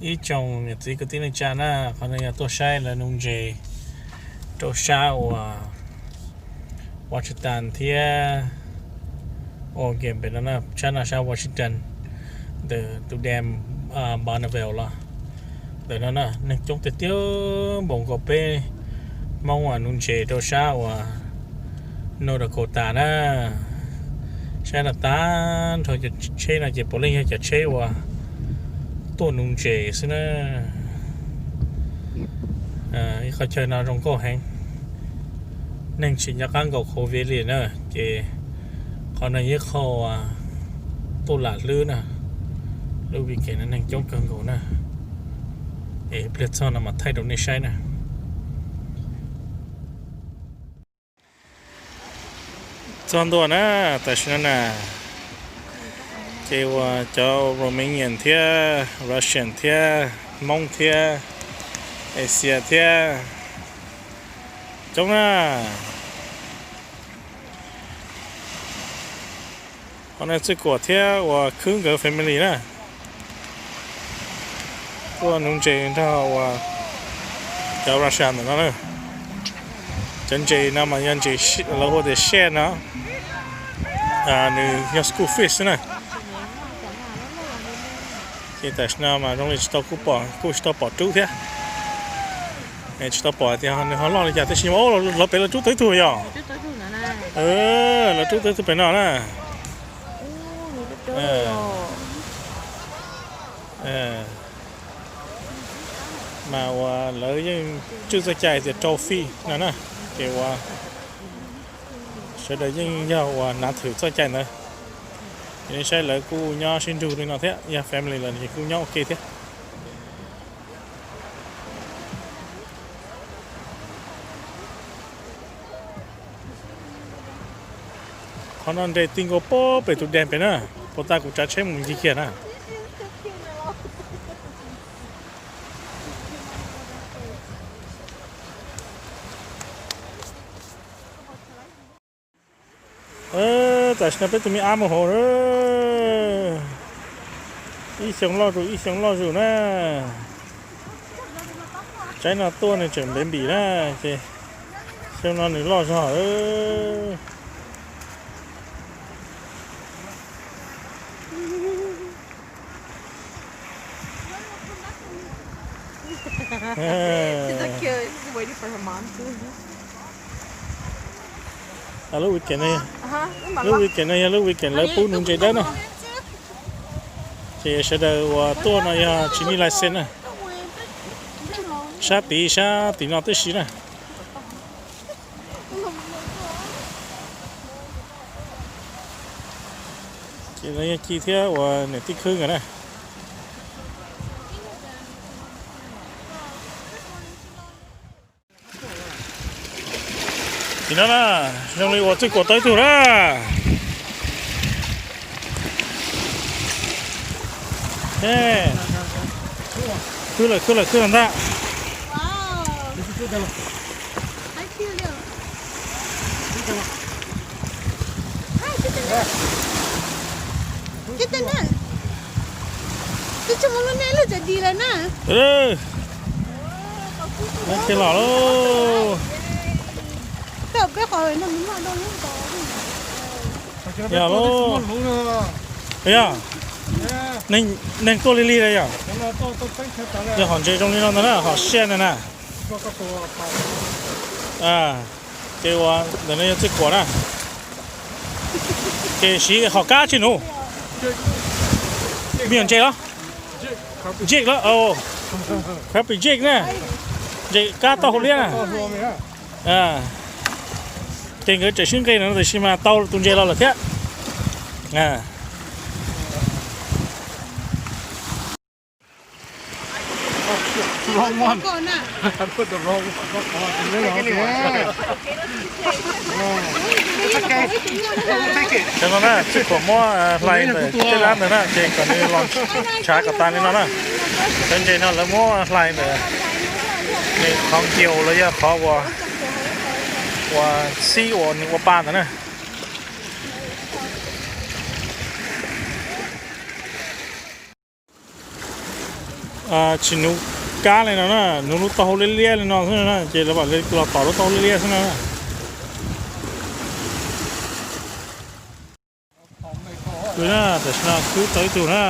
Ib tsoom niam txiv kwv tij neej tsa na, qhov no yog tuaj saib lawv nuv ntses rau sab uas Washington thiab, ua ke pem no na, sab no sab Washington, ntawm tus dam Bonneville los ntawm no na, neeg coob tiag tiag npaum nkaus peb Hmoob uas nuv ntses rau sab uas North Dakota na. Saib no tag nrho cov tsheb no ces puav leej yog cov tsheb uas tuaj nuv ntses xwb na. Ib qhov chaw no zoo nkauj heev, neeg tsis nco qab nkaus COVID li na, ces qhov no yog ib qho tuaj lam hlwb na. Lub weekend no neeg coob kawg nkaus na, es pliag txog no mas thaij rau nej saib na. Txog ntua na, tam sim no na, ces uas cov Romanian thiab Russian thiab Hmoob thiab Asia thiab coob na. Qhov no Txwj Kuam thiab uas khwb nkawd family na, tuaj nuv ntses nrog uas cov Russia ntawm no na. Cov ntses no mas yog ntses lawv hu tias shad no, nws yog school fish xwb na. Ces tam sim no mas zoo li tsis tau, kuj tsis tau pom rub thiab. Tsis tau pom tias nws ho loj li cas tab sis mas lawv pem lawv rub tau ib tug yom. Lawv rub tau ib tug pem no na. Mas uas lawv yeej tswj txoj cai tias trophy no na, ces uas sawv daws yeej yog uas nav thwm txoj cai ntawd. Ces nej saib lawv kuj nyob sib nrug li no thiab, yog family lawm ces kuj nyob ua ke thiab. Qhov no nres ti nkaus pem tus dam pem na, puas tas kuv tsav tsheb mus ncig kiag na. Tam sim no peb tus me ab mus hauv, ib xyoo loj zus ib xyoo loj zus na. Tsaib no tuaj nws tseem ntev npim na, ces xyoo no nws loj zog. Lub weekend no, lub weekend no yog lub weekend lawv pub nuv ntses dawb na. Ces sawv daws uas tuaj no yog tsis need license na. Sab tid sab tim no tib si na. Ces lawv yog ci thiab uas niam tij khwb nkawd na. Tim no na, zoo li uas Txwj Kuam tau ib tug na. Khwb lawm, khwb lawm, khwb lawm ntag. Ces los lauj. Yog lauj. Yog, neeg tuaj lig lig li yog. Yog hom ntses zoo li no ntag na, hom siab ntag na. Ces uas ntawm no yog Txwj Kuam na. Ces siv hom kab tsis nuv. Me nyuam ntses los, jig los, crappie jig na. Ntses kab toj hauv liab na. Ces nkawd tseem sib nqes no tiam sis mas tau tus ntses los lawm thiab. Tam no na, Txwj Kuam muab hlais ntawm tej lab ntawd na, ces kom nws los ntshav kom tas li no na. Cov ntses no lawv muab hlais ntawm nws qhov nkiaus los yog qhov uas, uas xib uas nws ua pa ntawd na. Tsis nuv kab li no na, nuv lub taub hau liab liab li no xwb na, ces lawv mam li los tom lub taub hau liab liab xwb na. Tam sim no khwb tau ib tug na.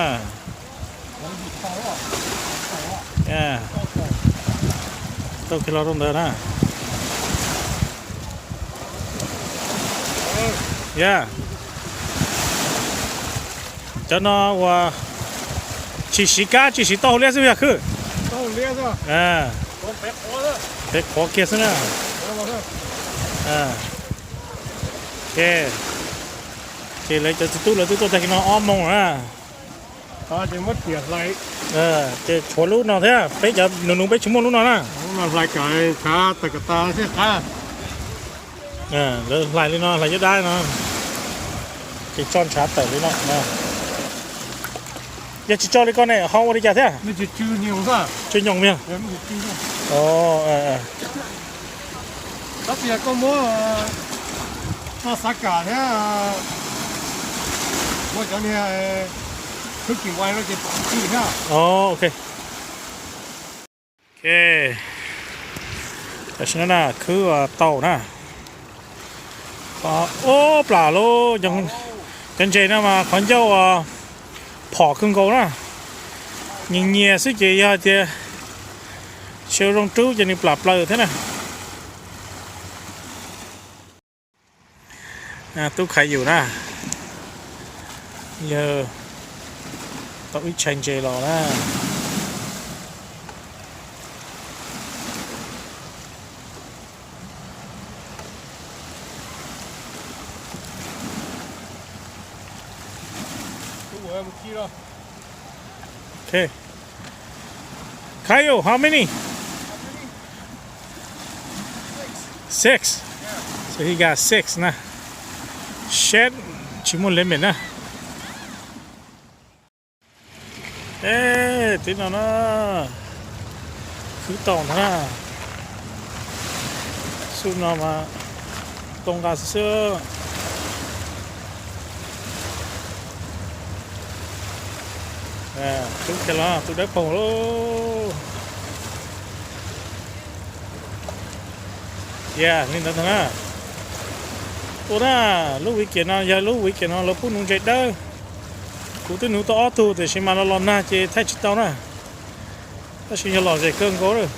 Tau kiag los rau ntawd na. Cov no uas tsis siv kab tsis siv taub hau liab xwb yog khwb. Pem qhuav kiag xwb na. Ces lawv cov txiv tub lawv twb tuaj tag kis no ob moos na. Ces tshuav lub no thiab, peb cov nuv nuv peb tsis muaj lub no na. Lawv hlais li no, hlais cuab dab no, ces tso ntshav tawm li no. Yog tsis tso li ko ne ho ua li cas thiab? Tsw nyoos yog. Tab sis koj muab xav kam thiab, muab cov niag khwb kim uas no ces tsw thiab. Ok. Tam sim no na khwb tau na. Ub plam lauj, cov ntses no mas qhov ncauj phom kawg nkaus na. Nyias nyias xwb ces yog hais tias tsis ua zoo rub ces nws plam plaws thiab na. Tub Khaiv Yus na, yawg tau ib tshai ntses los na. Khaiv Yus, how many? Six. So he got six na. Shed, tsis muaj limit na. Tib no na, khwb tau ntag na. Xub no mas tau nqa xwb xwb. Tub kiag los, tus dawb paug lauj. Li ntawd ntag na. Ua na, lub weekend no yog lub weekend no lawv pub nuv ntses dawb. Kuv twb nuv tau ob tug tiam sis mas los los nag ces thaij tsis tau na. Tab sis yog lom zem kawg nkaus lawm.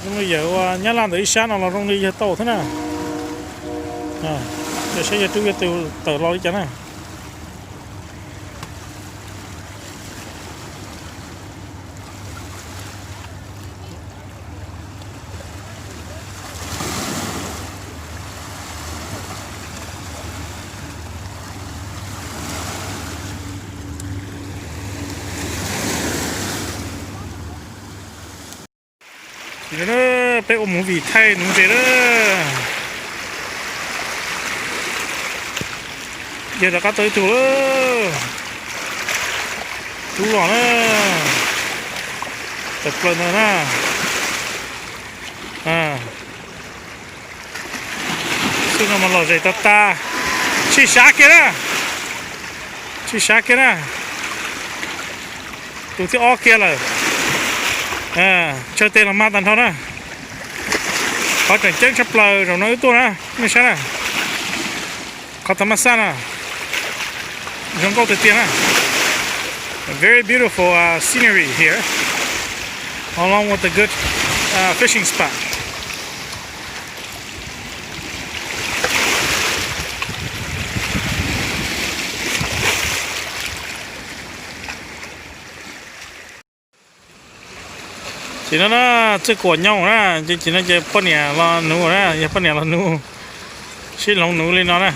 Zoo li yawm ua Nyab Laj ntawm ib sab no los zoo li yawg tau thiab na. Yog saib yawg rub yawg tus tawm los li cas na. Peb ua movie thaij nuv ntses lawm. Yawg rov qab tau ib tug lawm. Tub los na. Tawm plaws ntawd na. Xwb no mas lom zem tag tag. Tshij sav kiag na. Tshij sav kiag na. Tus thib ob kiag lawm. Tsawg tes los mag tag nrho na. Qhov tseem ceeb tshaj plaws zaum no wb tuaj na, nej saib na. Qhov tag mab xaj na, zoo nkauj tiag tiag na. Very beautiful uh, scenery here, along with a good uh, fishing spot. Ces no na, txij kuam nyoog na, ces no ces poj niam los nuv na, yog poj niam los nuv, sib hloov nuv li no na.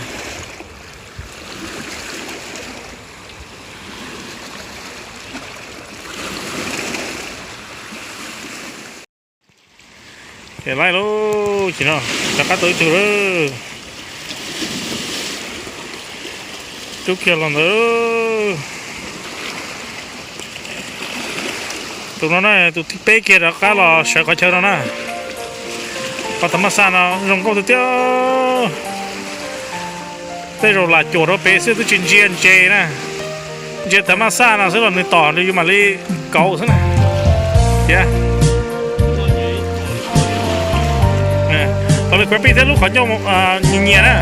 Ces laij lauj, ces no rov qab tau ib tug lawm. Rub kiag los ntawd. Tus no na, tus thib peb kiag rov qab los sawv qhov chaw no na. Qhov tag mab xaj no zoo nkauj tiag tiag. Tej zaum lam cuam rau pem xwb twb tsis ntsia ntses na. Ntsia tav maj xaj no xwb los nws tom nws yus mam li kauv xwb na. Tias tau li khuav pij thiab lub qhov ncauj nyias nyias na.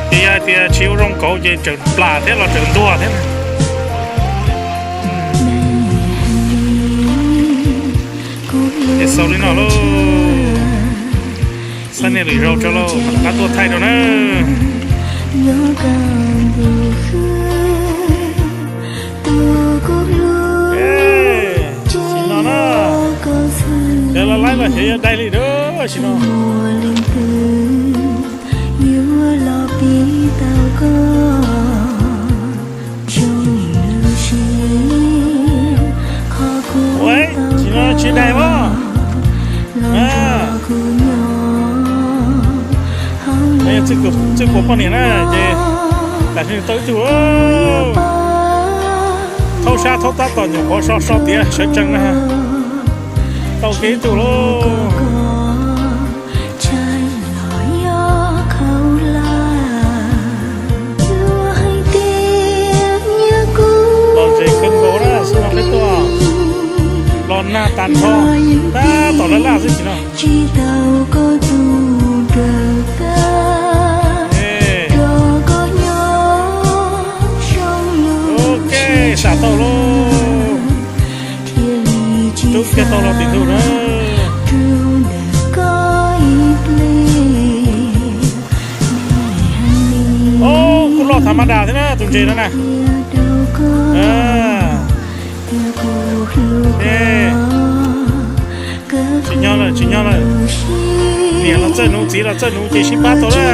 Ces yog tias tsis ua zoo kauv ces tseem plam thiab los tseem ntuag thiab na. Es xaus li no lauj. Xab niag lwm zaus tso lauj, mam rov qab tuaj thaij rau na. Sim no na, yog los laib los xyov yog dai li dab tsi no. Sim no tsis dai mas. Txwj kuas poj niam na ces tam sim tau ib tug. Thaub sab thaub tab tom nyuam qhuav so so tiav sawv tsees na. Tau kiag ib tug lauj. Los ntses kawg nkaus na, xwb no peb tuaj los nag tas nrho, tab tom laj laj xwb sim no. Ok, sam tau lauj. Tub kiag tau los tim ntug na. Kuj loj thav mas das thiab na tus ntses no na. Tsis nyob lawm, tsis nyob lawm. Niam los txawj nuv, txiv los txawj nuv ces sib pab tau lawm.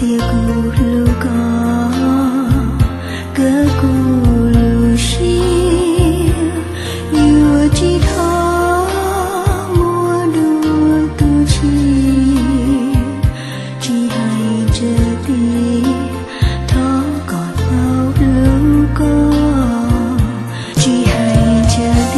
Tias kuv hlub koj, kawg kuv lub siab, yuav tsis thov muaj dua tus tshiab, tsis hais tsawg tias thov kom tau hlub koj, tsis hais tsawg